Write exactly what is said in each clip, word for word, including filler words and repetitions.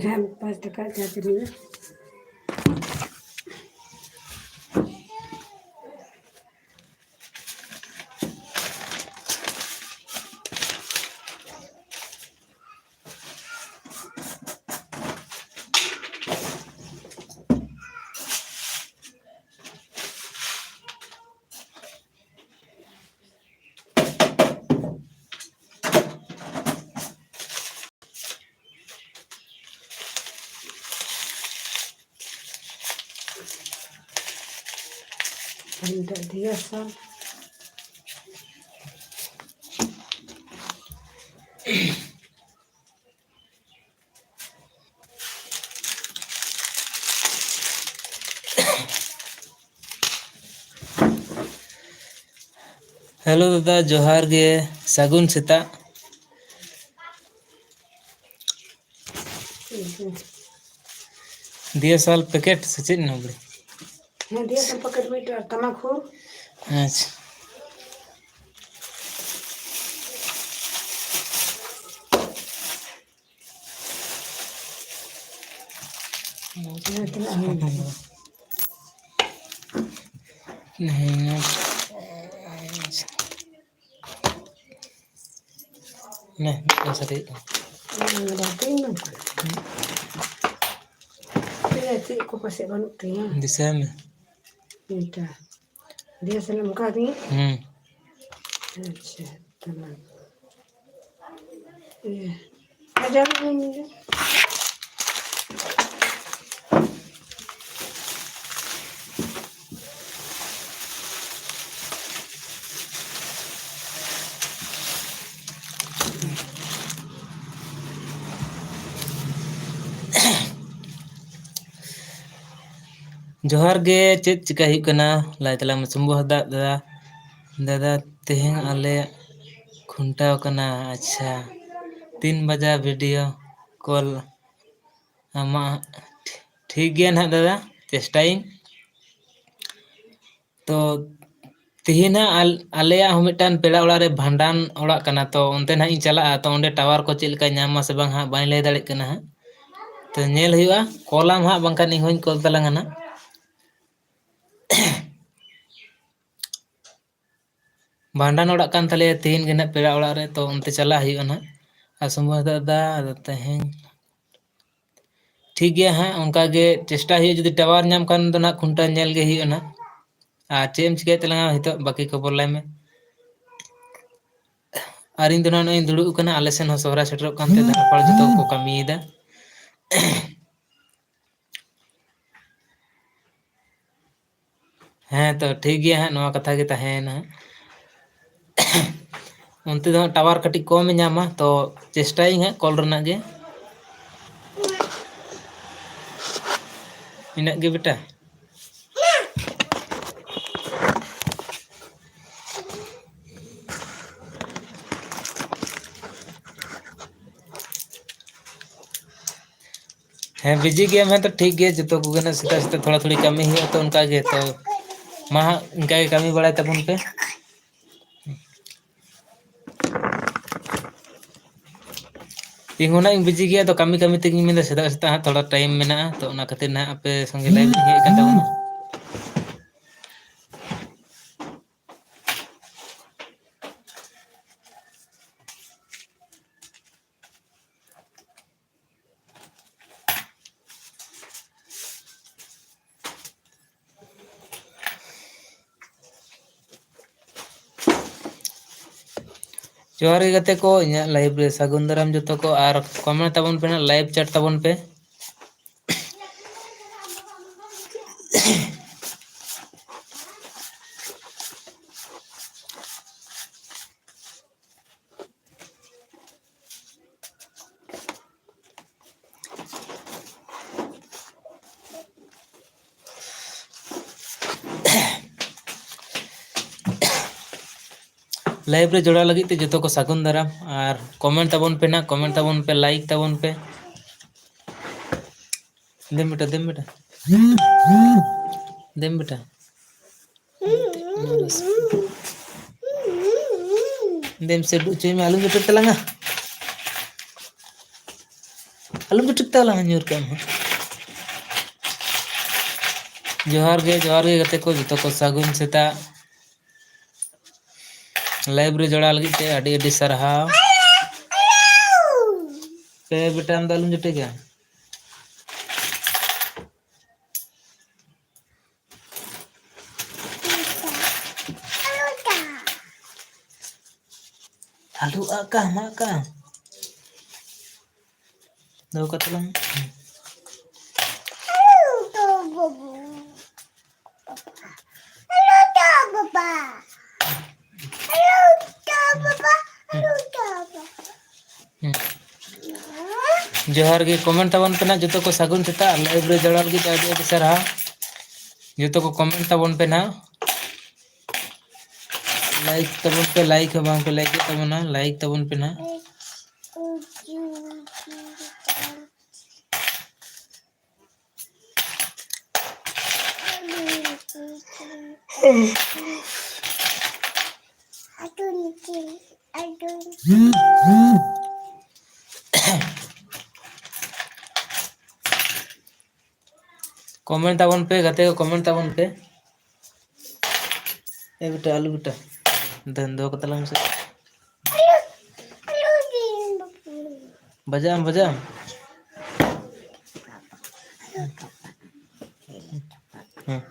ᱦᱮᱸ, ᱯᱟᱸᱪ ᱴᱟᱠᱟ ᱪᱟ ᱠᱤᱨᱤᱧ ᱢᱮ᱾ ᱟᱨ ᱢᱤᱫᱴᱮᱡ ᱫᱤᱭᱟ ᱥᱟᱞ᱾ ᱦᱮᱞᱳ ᱫᱟᱫᱟ, ᱡᱚᱦᱟᱨ ᱜᱮ, ᱥᱟᱹᱜᱩᱱ ᱥᱮᱛᱟᱜ᱾ ᱫᱤᱭᱟᱥᱟᱞ ᱯᱮᱠᱮᱴ ᱥᱮ ᱪᱮᱫ ᱱᱚᱣᱟ? ᱦᱮᱸ, ᱫᱤᱭᱟᱥᱟᱞ ᱯᱮᱠᱮᱴ ᱢᱤᱫᱴᱮᱡ ᱟᱨ ᱛᱟᱢᱟᱠᱷᱩᱨ᱾ ᱟᱪᱪᱷᱟ᱾ ᱦᱮᱸ, ᱛᱤᱱᱟᱹᱜ ᱦᱩᱭᱱᱟ? ᱦᱮᱸ᱾ ᱱᱮ, ᱢᱤᱫᱴᱟᱝ ᱥᱟᱰᱮᱭᱮᱫ ᱠᱟᱱᱟ᱾ ᱦᱩᱸ, ᱵᱟᱹᱧ ᱢᱮᱱ ᱠᱟᱫᱟ᱾ ᱦᱩᱸ᱾ ᱮ, ᱪᱮᱫ ᱠᱚ ᱯᱟᱥᱮᱡ ᱵᱟᱹᱱᱩᱜ ᱛᱤᱧᱟ᱾ ᱫᱤᱥᱟᱹᱭ ᱢᱮ᱾ ᱢᱤᱫᱴᱟᱝ᱾ ᱫᱤᱭᱮ ᱥᱟᱞᱟᱜ ᱚᱱᱠᱟ ᱟᱹᱫᱤᱧᱟ? ᱦᱩᱸ᱾ ᱟᱪᱪᱷᱟ, ᱛᱟᱢᱟᱢ᱾ ᱤᱭᱟᱹ, ᱦᱟᱡᱟᱨ ᱨᱮ ᱤᱧ ᱫᱚ᱾ ᱡᱚᱦᱟᱨ ᱜᱮ, ᱪᱮᱫ ᱪᱤᱠᱟᱹ ᱦᱩᱭᱩᱜ ᱠᱟᱱᱟ? ᱞᱟᱹᱭ ᱛᱟᱞᱟᱝ ᱢᱮ ᱥᱚᱢᱵᱷᱩ ᱦᱟᱸᱥᱫᱟ ᱫᱟᱫᱟ᱾ ᱫᱟᱫᱟ, ᱛᱮᱦᱮᱧ ᱟᱞᱮ ᱠᱷᱩᱱᱴᱟᱹᱣ ᱠᱟᱱᱟ᱾ ᱟᱪᱪᱷᱟ, ᱛᱤᱱ ᱵᱟᱡᱟ video call ᱟᱢᱟᱜ? ᱴᱷᱤᱠ ᱜᱮᱭᱟ ᱱᱟᱦᱟᱜ ᱫᱟᱫᱟ, ᱪᱮᱥᱴᱟᱭᱟᱹᱧ᱾ ᱛᱚ ᱛᱮᱦᱮᱧ ᱦᱟᱸᱜ ᱟᱞ-, ᱟᱞᱮᱭᱟᱜ ᱦᱚᱸ ᱢᱤᱫᱴᱟᱝ ᱯᱮᱲᱟ ᱚᱲᱟᱜ ᱨᱮ ᱵᱷᱟᱸᱰᱟᱱ ᱚᱲᱟᱜ ᱠᱟᱱᱟ, ᱛᱚ ᱚᱱᱛᱮ ᱱᱟᱦᱟᱜ ᱤᱧ ᱪᱟᱞᱟᱜᱼᱟ᱾ ᱛᱚ ᱚᱸᱰᱮ tower ᱠᱚ ᱪᱮᱫ ᱞᱮᱠᱟᱭ ᱧᱟᱢᱟ ᱥᱮ ᱵᱟᱝ ᱦᱟᱸᱜ ᱵᱟᱹᱧ ᱞᱟᱹᱭ ᱫᱟᱲᱮᱭᱟᱜ ᱠᱟᱱᱟ ᱦᱟᱸᱜ᱾ ᱛᱚ ᱧᱮᱞ ᱦᱩᱭᱩᱜᱼᱟ, ᱠᱚᱞᱟᱢ ᱦᱟᱸᱜ, ᱵᱟᱝᱠᱷᱟᱱ ᱤᱧ ᱦᱚᱸᱧ ᱠᱚᱞ ᱛᱟᱞᱟᱝᱟ ᱱᱟᱦᱟᱜ᱾ ᱵᱷᱟᱸᱰᱟᱱ ᱚᱲᱟᱜ ᱠᱟᱱ ᱛᱟᱞᱮᱭᱟ ᱛᱮᱦᱮᱧ ᱜᱮ ᱱᱟᱦᱟᱜ ᱯᱮᱲᱟ ᱚᱲᱟᱜ ᱨᱮ, ᱛᱚ ᱚᱱᱛᱮ ᱪᱟᱞᱟᱜ ᱦᱩᱭᱩᱜᱼᱟ ᱱᱟᱦᱟᱜ᱾ ᱟᱨ ᱥᱚᱢᱵᱷᱚᱵᱚᱛᱚ ᱫᱟᱫᱟ, ᱟᱫᱚ ᱛᱮᱦᱮᱧ ᱴᱷᱤᱠ ᱜᱮᱭᱟ ᱦᱟᱸᱜ, ᱚᱱᱠᱟ ᱜᱮ ᱪᱮᱥᱴᱟ ᱦᱩᱭᱩᱜᱼᱟ, ᱡᱩᱫᱤ tower ᱧᱟᱢ ᱠᱷᱟᱱ ᱫᱚ ᱱᱟᱦᱟᱜ ᱠᱷᱩᱱᱴᱟᱹᱣ ᱧᱮᱞ ᱜᱮ ᱦᱩᱭᱩᱜᱼᱟ ᱱᱟᱦᱟᱜ᱾ ᱟᱨ ᱪᱮᱫ ᱮᱢ ᱪᱤᱠᱟᱹᱭᱮᱫ ᱛᱟᱞᱟᱝᱟ ᱱᱤᱛᱚᱜ? ᱵᱟᱹᱠᱤ ᱠᱷᱚᱵᱚᱨ ᱞᱟᱹᱭ ᱢᱮ᱾ ᱟᱨ ᱤᱧ ᱫᱚ ᱱᱟᱦᱟᱜ ᱱᱚᱜᱼᱚᱭ ᱤᱧ ᱫᱩᱲᱩᱵ ᱟᱠᱟᱱᱟ, ᱟᱞᱮ ᱥᱮᱱ ᱦᱚᱸ ᱥᱚᱦᱨᱟᱭ ᱥᱮᱴᱮᱨᱚᱜ ᱠᱟᱱᱛᱮ ᱫᱷᱟᱨᱯᱟᱲ ᱡᱚᱛᱚ ᱠᱚ ᱠᱟᱹᱢᱤᱭᱮᱫᱟ᱾ ᱦᱮᱸ, ᱛᱚ ᱴᱷᱤᱠ ᱜᱮᱭᱟ ᱦᱟᱸᱜ, ᱱᱚᱣᱟ ᱠᱟᱛᱷᱟ ᱜᱮ ᱛᱟᱦᱮᱸᱭᱮᱱᱟ ᱦᱟᱸᱜ᱾ ᱚᱱᱛᱮ ᱫᱚ ᱦᱟᱸᱜ tower ᱠᱟᱹᱴᱤᱡ ᱠᱚᱢᱮ ᱧᱟᱢᱟ, ᱛᱚ ᱪᱮᱥᱴᱟᱭᱟᱹᱧ ᱦᱟᱸᱜ call ᱨᱮᱱᱟᱜ ᱜᱮ᱾ ᱤᱱᱟᱹᱜ ᱜᱮ ᱵᱮᱴᱟ᱾ ᱦᱮᱸ, busy ᱜᱮᱭᱟᱢ, ᱦᱮᱸ ᱛᱚ ᱴᱷᱤᱠ ᱜᱮᱭᱟ, ᱡᱚᱛᱚ ᱠᱚᱜᱮ ᱱᱟᱜ ᱥᱮᱛᱟᱜ ᱥᱮᱛᱟᱜ ᱛᱷᱚᱲᱟ ᱛᱷᱩᱲᱤ ᱠᱟᱹᱢᱤ ᱦᱩᱭᱩᱜᱼᱟ, ᱛᱚ ᱚᱱᱠᱟ ᱜᱮ᱾ ᱛᱚ ᱢᱟ ᱦᱟᱸᱜ, ᱤᱱᱠᱟ ᱜᱮ ᱠᱟᱹᱢᱤ ᱵᱟᱲᱟᱭ ᱛᱟᱵᱚᱱ ᱯᱮ᱾ ᱤᱧ ᱦᱚᱸ ᱱᱟᱜ ᱤᱧ busy ᱜᱮᱭᱟ, ᱛᱚ ᱠᱟᱹᱢᱤ ᱠᱟᱹᱢᱤ ᱛᱮᱜᱤᱧ ᱢᱮᱱᱫᱟ, ᱥᱮᱛᱟᱜ ᱥᱮᱛᱟᱜ ᱦᱟᱸᱜ ᱛᱷᱚᱲᱟ time ᱢᱮᱱᱟᱜᱼᱟ, ᱛᱚ ᱚᱱᱟ ᱠᱷᱟᱹᱛᱤᱨ ᱱᱟᱜ ᱟᱯᱮ ᱥᱚᱸᱜᱮ live ᱤᱧ ᱦᱮᱡ ᱟᱠᱟᱱ ᱛᱟᱵᱚᱱᱟ᱾ ᱡᱚᱦᱟᱨ ᱜᱮ ᱜᱟᱛᱮ ᱠᱚ, ᱤᱧᱟᱹᱜ live ᱨᱮ ᱥᱟᱹᱜᱩᱱ ᱫᱟᱨᱟᱢ ᱡᱚᱛᱚ ᱠᱚ, ᱟᱨ comment ᱛᱟᱵᱚᱱ ᱯᱮ ᱱᱟᱜ, live chat ᱛᱟᱵᱚᱱ ᱯᱮ᱾ Live ᱨᱮ ᱡᱚᱲᱟᱣ ᱞᱟᱹᱜᱤᱫ ᱛᱮ ᱡᱚᱛᱚ ᱠᱚ ᱥᱟᱹᱜᱩᱱ ᱫᱟᱨᱟᱢ, ᱟᱨ comment ᱛᱟᱵᱚᱱ ᱯᱮ ᱱᱟᱜ, comment ᱛᱟᱵᱚᱱ ᱯᱮ, like ᱛᱟᱵᱚᱱ ᱯᱮ᱾ ᱫᱮᱢ ᱵᱮᱴᱟ, ᱫᱮᱢ ᱵᱮᱴᱟ᱾ ᱫᱮᱢ ᱵᱮᱴᱟ᱾ ᱫᱮᱢ ᱥᱮ ᱩᱰᱩᱠ ᱦᱚᱪᱚᱭ ᱢᱮ, ᱟᱞᱚᱢ ᱡᱚᱴᱮᱫ ᱛᱟᱞᱟᱝᱟ᱾ ᱟᱞᱚᱢ ᱡᱚᱴᱮᱫ ᱛᱟᱞᱟᱝᱟ, ᱧᱩᱨ ᱠᱟᱜ ᱟᱢ ᱦᱟᱸᱜ᱾ ᱡᱚᱦᱟᱨ ᱜᱮ, ᱡᱚᱦᱟᱨ ᱜᱮ ᱜᱟᱛᱮ ᱠᱚ, ᱡᱚᱛᱚ ᱠᱚ ᱥᱟᱹᱜᱩᱱ ᱥᱮᱛᱟᱜ᱾ Live ᱨᱮ ᱡᱚᱲᱟᱣ ᱞᱟᱹᱜᱤᱫ ᱛᱮ ᱟᱹᱰᱤ ᱟᱹᱰᱤ ᱥᱟᱨᱦᱟᱣ᱾ ᱯᱮ ᱵᱮᱴᱟ, ᱟᱢ ᱫᱚ ᱟᱞᱚᱢ ᱡᱚᱴᱮᱫᱟ᱾ ᱟᱞᱩ ᱟᱠᱟ, ᱢᱟ ᱟᱠᱟ᱾ ᱫᱚᱦᱚ ᱠᱟᱛᱮ ᱞᱟᱝ᱾ ᱦᱩᱸ᱾ ᱡᱚᱦᱟᱨ ᱜᱮ, comment ᱛᱟᱵᱚᱱ ᱯᱮ ᱱᱟᱜ ᱡᱚᱛᱚ ᱠᱚ ᱥᱟᱹᱜᱩᱱ ᱥᱮᱛᱟᱜ, live ᱨᱮ ᱡᱚᱲᱟᱣ ᱞᱟᱹᱜᱤᱫ ᱟᱹᱰᱤ ᱟᱹᱰᱤ ᱥᱟᱨᱦᱟᱣ᱾ ᱡᱚᱛᱚ ᱠᱚ comment ᱛᱟᱵᱚᱱ ᱯᱮ ᱱᱟᱜ᱾ Like ᱛᱟᱵᱚᱱ ᱯᱮ, like ᱦᱚᱸ ᱵᱟᱝ ᱯᱮ like ᱮᱫ ᱛᱟᱵᱚᱱᱟ, like ᱛᱟᱵᱚᱱ ᱯᱮ ᱱᱟᱜ᱾ Comment ᱛᱟᱵᱚᱱ ᱯᱮ ᱜᱟᱛᱮ ᱠᱚ, comment ᱛᱟᱵᱚᱱ ᱯᱮ᱾ ᱮ ᱵᱮᱴᱟ, ᱟᱞᱩ ᱵᱮᱴᱟ, ᱫᱮᱱ ᱫᱚᱦᱚ ᱠᱟᱛᱟ ᱞᱟᱝ ᱢᱮᱥᱮ᱾ ᱵᱟᱡᱟᱜ ᱟᱢ, ᱵᱟᱡᱟᱜ ᱟᱢ᱾ ᱦᱮᱸ᱾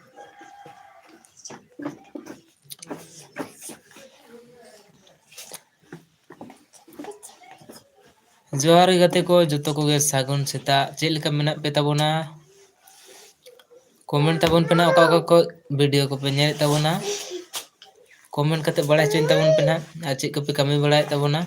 ᱡᱚᱦᱟᱨ ᱜᱮ ᱜᱟᱛᱮ ᱠᱚ, ᱡᱚᱛᱚ ᱠᱚᱜᱮ ᱥᱟᱹᱜᱩᱱ ᱥᱮᱛᱟᱜ᱾ ᱪᱮᱫ ᱞᱮᱠᱟ ᱢᱮᱱᱟᱜ ᱯᱮ ᱛᱟᱵᱚᱱᱟ? Comment ᱛᱟᱵᱚᱱ ᱯᱮ ᱱᱟᱜ, ᱚᱠᱟ ᱚᱠᱟ ᱠᱚ video ᱠᱚᱯᱮ ᱧᱮᱞᱮᱫ ᱛᱟᱵᱚᱱᱟ, comment ᱠᱟᱛᱮ ᱵᱟᱲᱟᱭ ᱦᱚᱪᱚᱧ ᱛᱟᱵᱚᱱ ᱯᱮ ᱱᱟᱜ, ᱟᱨ ᱪᱮᱫ ᱠᱚᱯᱮ ᱠᱟᱹᱢᱤ ᱵᱟᱲᱟᱭᱮᱫ ᱛᱟᱵᱚᱱᱟ᱾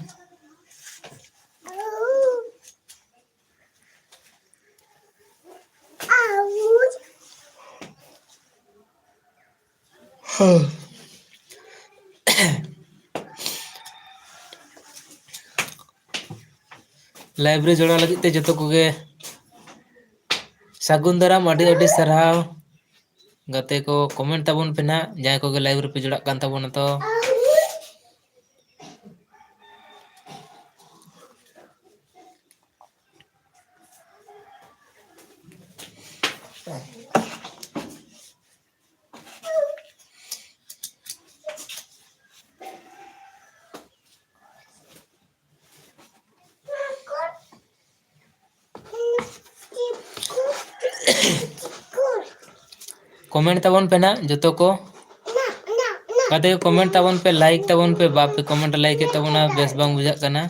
Live ᱨᱮ ᱡᱚᱲᱟᱣ ᱞᱟᱹᱜᱤᱫ ᱛᱮ ᱡᱚᱛᱚ ᱠᱚᱜᱮ ᱥᱟᱹᱜᱩᱱ ᱫᱟᱨᱟᱢ, ᱟᱹᱰᱤ ᱟᱹᱰᱤ ᱥᱟᱨᱦᱟᱣ᱾ ᱜᱟᱛᱮ ᱠᱚ, comment ᱛᱟᱵᱚᱱ ᱯᱮ ᱱᱟᱦᱟᱜ, ᱡᱟᱦᱟᱸᱭ ᱠᱚᱜᱮ live ᱨᱮᱯᱮ ᱡᱚᱲᱟᱜ ᱠᱟᱱ ᱛᱟᱵᱚᱱᱟ ᱛᱚ᱾ Comment ᱛᱟᱵᱚᱱ ᱯᱮ ᱱᱟᱜ ᱡᱚᱛᱚ ᱠᱚ᱾ ᱜᱟᱛᱮ ᱠᱚ, comment ᱛᱟᱵᱚᱱ ᱯᱮ, like ᱛᱟᱵᱚᱱ ᱯᱮ᱾ ᱵᱟᱯᱮ comment, like ᱮᱫ ᱛᱟᱵᱚᱱᱟ, ᱵᱮᱥ ᱵᱟᱝ ᱵᱩᱡᱷᱟᱹᱜ ᱠᱟᱱᱟ᱾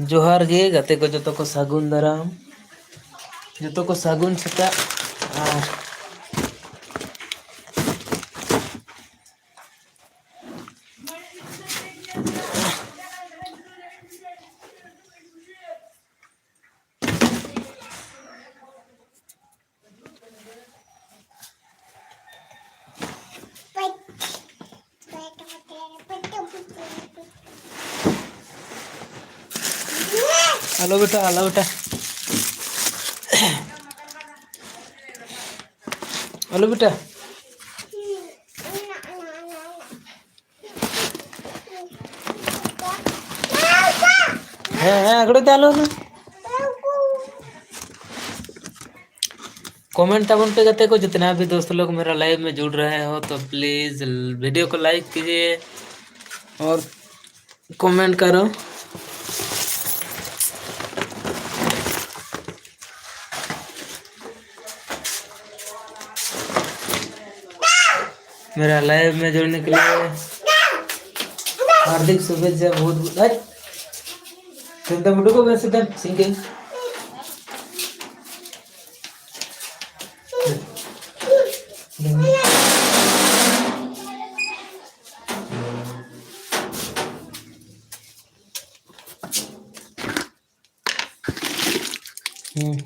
ᱡᱚᱦᱟᱨ ᱜᱮ ᱜᱟᱛᱮ ᱠᱚ, ᱡᱚᱛᱚ ᱠᱚ ᱥᱟᱹᱜᱩᱱ ᱫᱟᱨᱟᱢ, ᱡᱚᱛᱚ ᱠᱚ ᱥᱟᱹᱜᱩᱱ ᱥᱮᱛᱟᱜ᱾ ᱟᱨ Hello बेटा, hello बेटा, hello बेटा। ᱦᱮᱸ, ᱦᱮᱸ, ᱟᱜᱲᱚ ᱫᱮ, ᱟᱞᱚ, ᱟᱞᱚ᱾ कमेंट ᱛᱟᱵᱚᱱ ᱯᱮ ᱜᱟᱛᱮ ᱠᱚ, जितना भी दोस्त लोग मेरा लाइव में जुड़ रहे हो तो प्लीज वीडियो को लाइक कीजिए और कमेंट करो। मेरा लाइव में जुड़ने के लिए हार्दिक शुभेच्छा। बहुत बहुत, हट। तुम तो मुझको वैसे तो सिंगिंग। हम्म।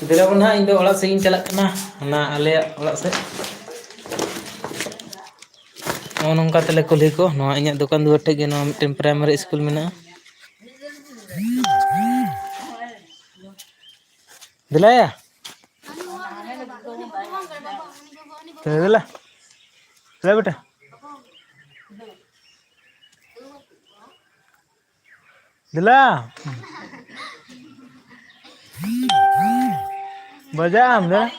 ᱫᱮᱞᱟ ᱵᱚᱱ ᱦᱟᱸᱜ, ᱤᱧ ᱫᱚ ᱚᱲᱟᱜ ᱥᱮᱫ ᱤᱧ ᱪᱟᱞᱟᱜ ᱠᱟᱱᱟ, ᱚᱱᱟ ᱟᱞᱮᱭᱟᱜ ᱚᱲᱟᱜ ᱥᱮᱫ᱾ ᱱᱚᱜᱼᱚ ᱱᱚᱝᱠᱟ ᱛᱟᱞᱮ ᱠᱩᱞᱦᱤ ᱠᱚ᱾ ᱱᱚᱣᱟ ᱤᱧᱟᱹᱜ ᱫᱚᱠᱟᱱ ᱫᱩᱣᱟᱹᱨ ᱴᱷᱮᱡ ᱜᱮ ᱱᱚᱣᱟ ᱢᱤᱫᱴᱮᱱ ᱯᱨᱟᱭᱢᱟᱨᱤ ᱥᱠᱩᱞ ᱢᱮᱱᱟᱜᱼᱟ᱾ ᱫᱮᱞᱟᱭᱟ᱾ ᱫᱮᱞᱟ᱾ ᱫᱮᱞᱟ ᱵᱮᱴᱟ᱾ ᱫᱮᱞᱟ᱾ ᱵᱟᱡᱟᱜ ᱟᱢ, ᱫᱮᱞᱟ᱾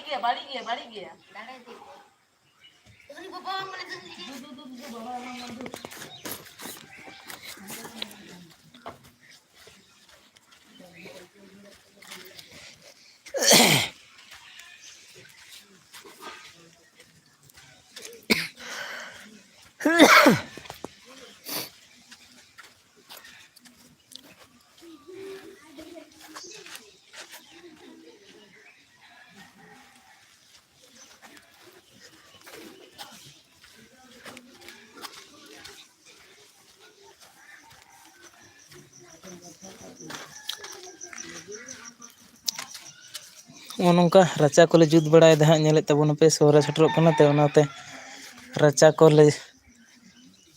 ᱱᱚᱜᱼᱚ ᱱᱚᱝᱠᱟ ᱨᱟᱪᱟ ᱠᱚᱞᱮ ᱡᱩᱛ ᱵᱟᱲᱟᱭᱮᱫᱟ ᱦᱟᱸᱜ, ᱧᱮᱞᱮᱫ ᱛᱟᱵᱚᱱᱟᱯᱮ ᱥᱚᱦᱨᱟᱭ ᱥᱮᱴᱮᱨᱚᱜ ᱠᱟᱱᱟ, ᱛᱚ ᱚᱱᱟᱛᱮ ᱨᱟᱪᱟ ᱠᱚᱞᱮ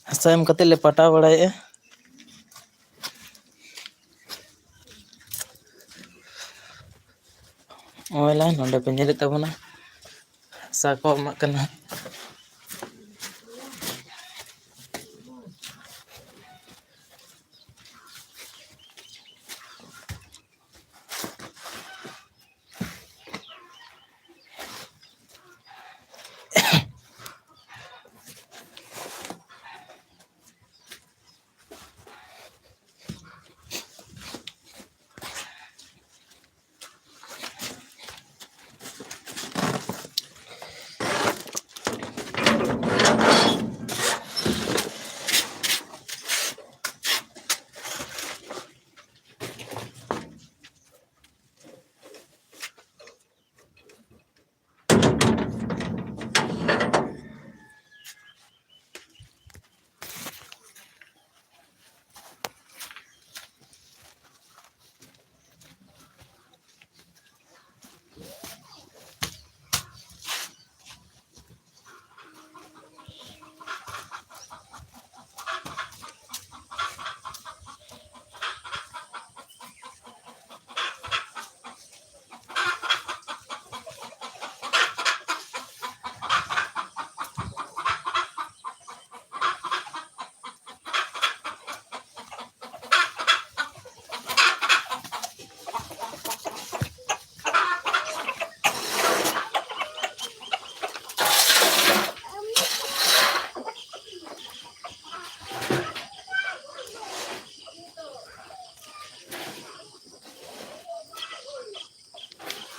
ᱦᱟᱥᱟ ᱮᱢ ᱠᱟᱛᱮᱫ ᱞᱮ ᱯᱟᱴᱟᱣ ᱵᱟᱲᱟᱭᱮᱫᱼᱟ᱾ ᱱᱚᱜᱼᱚᱭ ᱞᱟ ᱱᱚᱰᱮ ᱯᱮ ᱧᱮᱞᱮᱫ ᱛᱟᱵᱚᱱᱟ, ᱦᱟᱥᱟ ᱠᱚ ᱮᱢᱟᱜ ᱠᱟᱱᱟ᱾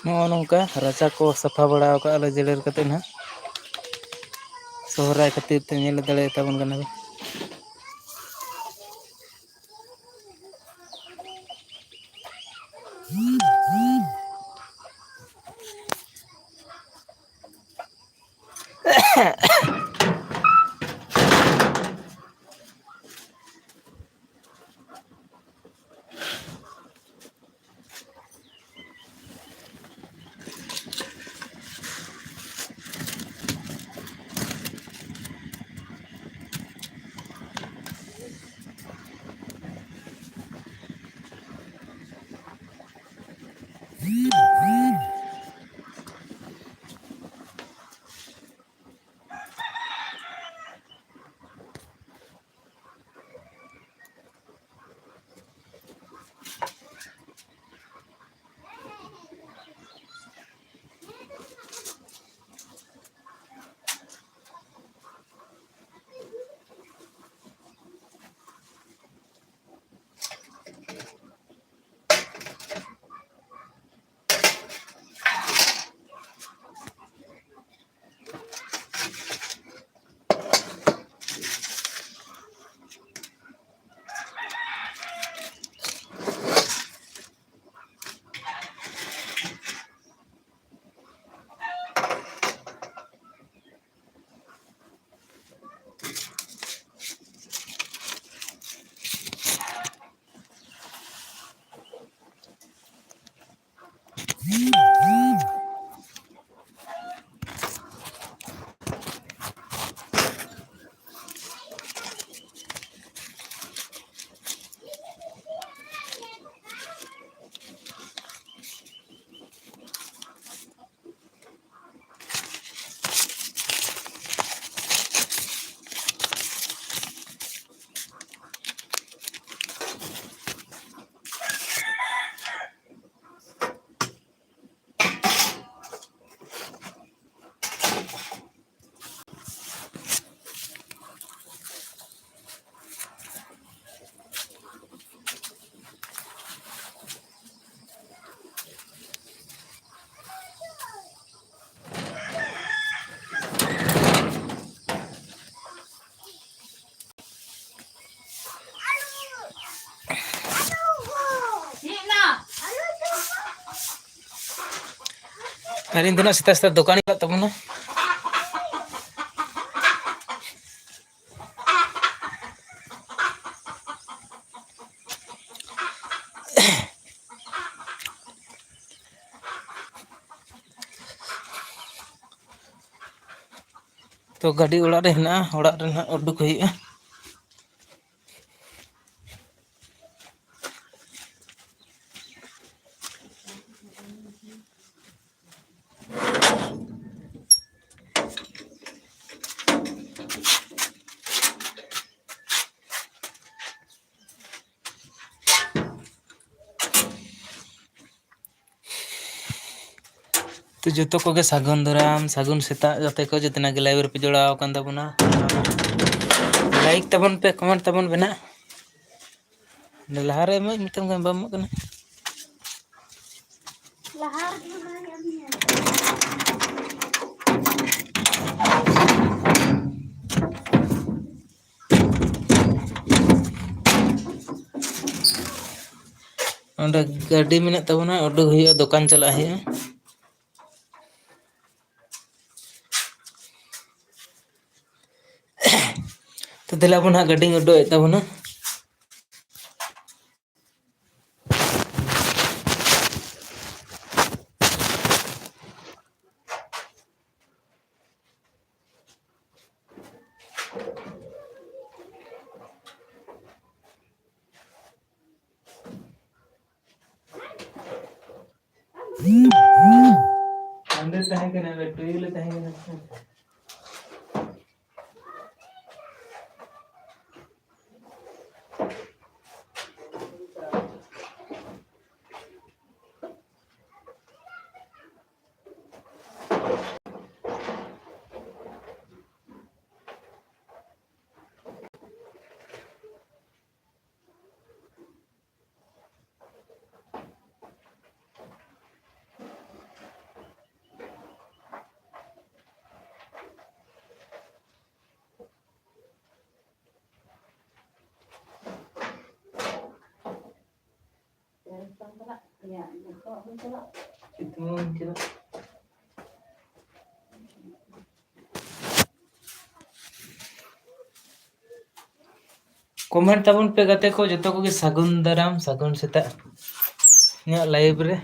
ᱱᱚᱜᱼᱚ ᱱᱚᱝᱠᱟ ᱨᱟᱪᱟ ᱠᱚ ᱥᱟᱯᱷᱟ ᱵᱟᱲᱟ ᱟᱠᱟᱫᱼᱟ ᱞᱮ ᱡᱮᱨᱮᱲ ᱠᱟᱛᱮᱫ ᱱᱟᱦᱟᱜ᱾ ᱥᱚᱦᱨᱟᱭ ᱠᱷᱟᱹᱛᱤᱨ ᱛᱮ ᱧᱮᱞ ᱫᱟᱲᱮᱭᱟᱛᱟ ᱵᱚᱱ ᱠᱟᱱᱟ ᱵᱤᱱ᱾ ᱟᱹᱞᱤᱧ ᱫᱚ ᱱᱟᱜ ᱥᱮᱛᱟᱜ ᱥᱮᱛᱟᱜ ᱫᱚᱠᱟᱱ ᱪᱟᱞᱟᱜ ᱛᱟᱵᱚᱱᱟ᱾ ᱛᱚ, ᱜᱟᱹᱰᱤ ᱚᱲᱟᱜ ᱨᱮ ᱦᱮᱱᱟᱜᱼᱟ, ᱚᱲᱟᱜ ᱨᱮ ᱱᱟᱜ ᱩᱰᱩᱠ ᱦᱩᱭᱩᱜᱼᱟ᱾ ᱛᱚ, ᱡᱚᱛᱚ ᱠᱚᱜᱮ ᱥᱟᱹᱜᱩᱱ ᱫᱟᱨᱟᱢ, ᱥᱟᱹᱜᱩᱱ ᱥᱮᱛᱟᱜ ᱜᱟᱛᱮ ᱠᱚ, ᱡᱚᱛᱚᱱᱟᱜ ᱜᱮ live ᱨᱮᱯᱮ ᱡᱚᱲᱟᱣ ᱟᱠᱟᱱ ᱛᱟᱵᱚᱱᱟ᱾ Like ᱛᱟᱵᱚᱱ ᱯᱮ, comment ᱛᱟᱵᱚᱱ ᱯᱮ ᱱᱟᱜ᱾ ᱞᱟᱦᱟᱨᱮ ᱮᱢᱟᱹᱧ ᱢᱮᱛᱟᱢ ᱠᱟᱱᱟ, ᱵᱟᱢ ᱮᱢᱚᱜ ᱠᱟᱱᱟ᱾ ᱞᱟᱦᱟ ᱨᱮᱜᱮ ᱵᱟᱭ ᱮᱢ ᱞᱮᱱᱟ᱾ ᱚᱸᱰᱮ ᱜᱟᱹᱰᱤ ᱢᱮᱱᱟᱜ ᱛᱟᱵᱚᱱᱟ, ᱩᱰᱩᱠ ᱦᱩᱭᱩᱜᱼᱟ, ᱫᱚᱠᱟᱱ ᱪᱟᱞᱟᱜ ᱦᱩᱭᱩᱜᱼᱟ᱾ ᱛᱚ, ᱫᱮᱞᱟ ᱵᱚᱱ ᱦᱟᱸᱜ, ᱜᱟᱹᱰᱤᱧ ᱩᱰᱩᱠᱮᱫ ᱛᱟᱵᱚᱱᱟ᱾ ᱚᱸᱰᱮ ᱛᱟᱦᱮᱸ ᱠᱟᱱᱟ, ᱚᱸᱰᱮ ᱴᱩᱭᱩᱞ ᱮ ᱛᱟᱦᱮᱸ ᱠᱟᱱᱟ᱾ ᱥᱤᱛᱩᱝ ᱪᱮᱫᱟᱜ? ᱠᱚᱢᱮᱱᱴ ᱛᱟᱵᱚᱱ ᱯᱮ ᱜᱟᱛᱮ ᱠᱚ, ᱡᱚᱛᱚ ᱠᱚᱜᱮ ᱥᱟᱹᱜᱩᱱ ᱫᱟᱨᱟᱢ, ᱥᱟᱹᱜᱩᱱ ᱥᱮᱛᱟᱜ ᱤᱧᱟᱹᱜ ᱞᱟᱭᱤᱵᱷ ᱨᱮ᱾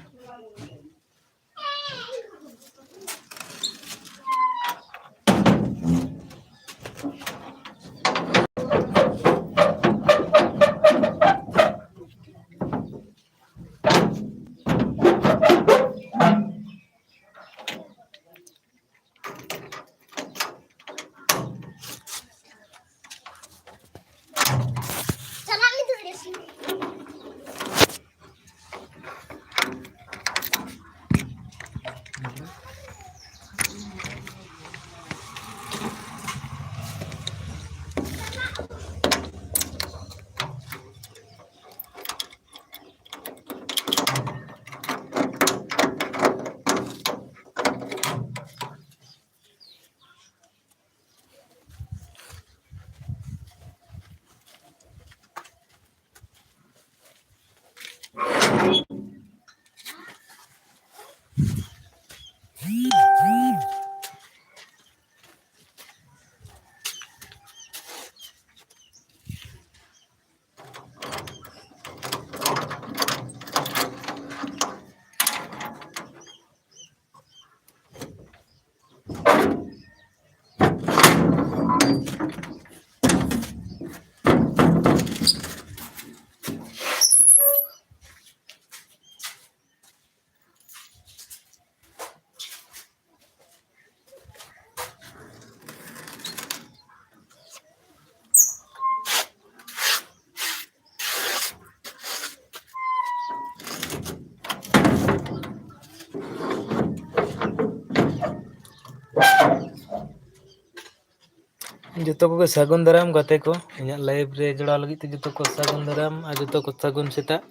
ᱡᱚᱛᱚ ᱠᱚᱜᱮ ᱥᱟᱹᱜᱩᱱ ᱫᱟᱨᱟᱢ ᱜᱟᱛᱮ ᱠᱚ, ᱤᱧᱟᱹᱜ ᱞᱟᱭᱤᱵᱷ ᱨᱮ ᱡᱚᱲᱟᱣ ᱞᱟᱹᱜᱤᱫ ᱛᱮ ᱡᱚᱛᱚ ᱠᱚ ᱥᱟᱹᱜᱩᱱ ᱫᱟᱨᱟᱢ ᱟᱨ ᱡᱚᱛᱚ ᱠᱚ ᱥᱟᱹᱜᱩᱱ ᱥᱮᱛᱟᱜ᱾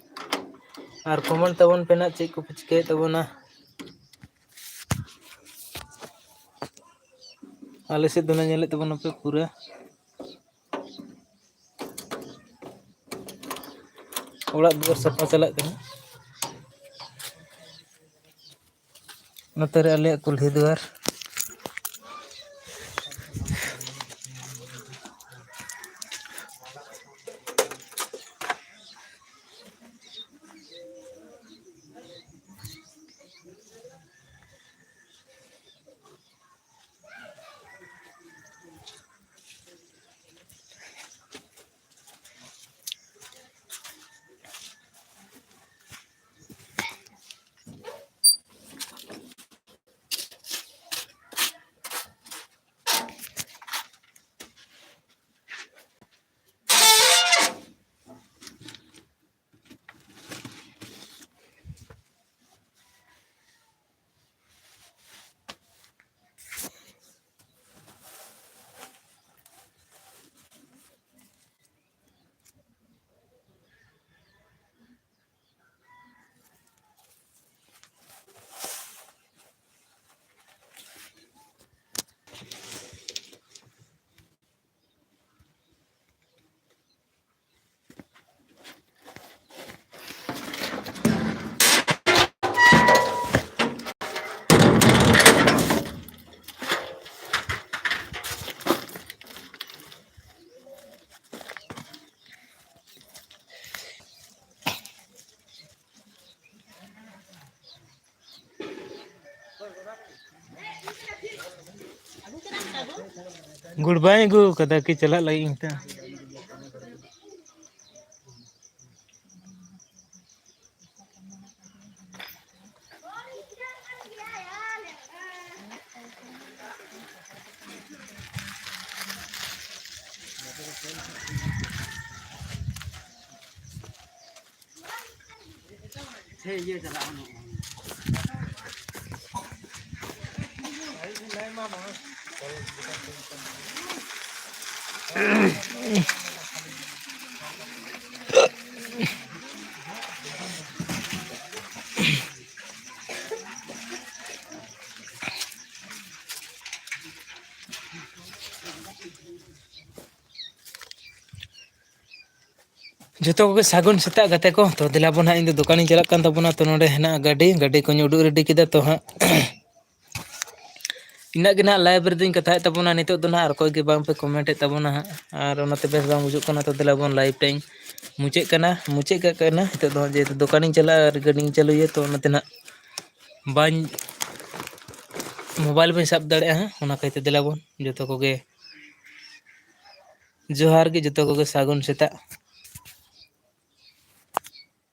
ᱟᱨ ᱠᱚᱢᱮᱱᱴ ᱛᱟᱵᱚᱱ ᱯᱮ ᱱᱟᱜ ᱪᱮᱫ ᱠᱚᱯᱮ ᱪᱤᱠᱟᱹᱭᱮᱫ ᱛᱟᱵᱚᱱᱟ᱾ ᱟᱞᱮ ᱥᱮᱫ ᱫᱚ ᱱᱟᱜ ᱧᱮᱞᱮᱫ ᱛᱟᱵᱚᱱᱟᱯᱮ ᱯᱩᱨᱟᱹ ᱚᱲᱟᱜ ᱫᱩᱣᱟᱹᱨ ᱥᱟᱯᱷᱟ ᱪᱟᱞᱟᱜ ᱠᱟᱱᱟ᱾ ᱱᱚᱛᱮ ᱨᱮ ᱟᱞᱮᱭᱟᱜ ᱠᱩᱞᱦᱤ ᱫᱩᱣᱟᱹᱨ᱾ ᱜᱩᱲ ᱵᱟᱹᱧ ᱟᱹᱜᱩ ᱠᱟᱫᱟ ᱠᱤ ᱪᱟᱞᱟᱜ ᱞᱟᱹᱜᱤᱫ ᱤᱧ ᱛᱮ᱾ ᱡᱚᱛᱚ ᱠᱚᱜᱮ ᱥᱟᱹᱜᱩᱱ ᱥᱮᱛᱟᱜ ᱜᱟᱛᱮ ᱠᱚ᱾ ᱛᱚ ᱫᱮᱞᱟ ᱵᱚᱱ ᱦᱟᱸᱜ, ᱤᱧ ᱫᱚ ᱫᱚᱠᱟᱱᱤᱧ ᱪᱟᱞᱟᱜ ᱠᱟᱱ ᱛᱟᱵᱚᱱᱟ᱾ ᱛᱚ ᱱᱚᱰᱮ ᱦᱮᱱᱟᱜᱼᱟ ᱜᱟᱹᱰᱤ, ᱜᱟᱹᱰᱤ ᱠᱚᱧ ᱩᱰᱩᱠ ᱨᱮᱰᱤ ᱠᱮᱫᱟ᱾ ᱛᱚ ᱦᱟᱸᱜ ᱤᱱᱟᱹᱜ ᱜᱮ ᱱᱟᱦᱟᱜ ᱞᱟᱭᱤᱵᱷ ᱨᱮᱫᱚᱧ ᱠᱟᱛᱷᱟᱭᱮᱫ ᱛᱟᱵᱚᱱᱟ᱾ ᱱᱤᱛᱚᱜ ᱫᱚ ᱱᱟᱦᱟᱜ ᱟᱨ ᱚᱠᱚᱭ ᱜᱮ ᱵᱟᱝ ᱯᱮ ᱠᱚᱢᱮᱱᱴ ᱮᱫ ᱛᱟᱵᱚᱱᱟ ᱦᱟᱸᱜ, ᱟᱨ ᱚᱱᱟᱛᱮ ᱵᱮᱥ ᱵᱟᱝ ᱵᱩᱡᱩᱜ ᱠᱟᱱᱟ᱾ ᱛᱚ ᱫᱮᱞᱟ ᱵᱚᱱ ᱞᱟᱭᱤᱵᱷ ᱴᱟᱜ ᱤᱧ ᱢᱩᱪᱟᱹᱫ ᱠᱟᱱᱟ, ᱢᱩᱪᱟᱹᱫ ᱠᱟᱜ ᱠᱟᱱᱟ᱾ ᱱᱤᱛᱚᱜ ᱫᱚ ᱦᱟᱸᱜ ᱡᱮᱦᱮᱛᱩ ᱫᱚᱠᱟᱱᱤᱧ ᱪᱟᱞᱟᱜᱼᱟ ᱟᱨ ᱜᱟᱹᱰᱤᱧ ᱪᱟᱹᱞᱩᱭᱟ, ᱛᱚ ᱚᱱᱟᱛᱮ ᱱᱟᱦᱟᱜ ᱵᱟᱹᱧ, ᱢᱳᱵᱟᱭᱤᱞ ᱵᱟᱹᱧ ᱥᱟᱵ ᱫᱟᱲᱮᱭᱟᱜᱼᱟ ᱦᱟᱸᱜ᱾ ᱚᱱᱟ ᱠᱷᱟᱹᱛᱤᱨ ᱛᱮ ᱫᱮᱞᱟ ᱵᱚᱱ ᱡᱚᱛᱚ ᱠᱚᱜᱮ ᱡᱚᱦᱟᱨ ᱜᱮ, ᱡᱚᱛᱚ ᱠᱚᱜᱮ ᱥᱟᱹᱜᱩᱱ ᱥᱮᱛᱟᱜ᱾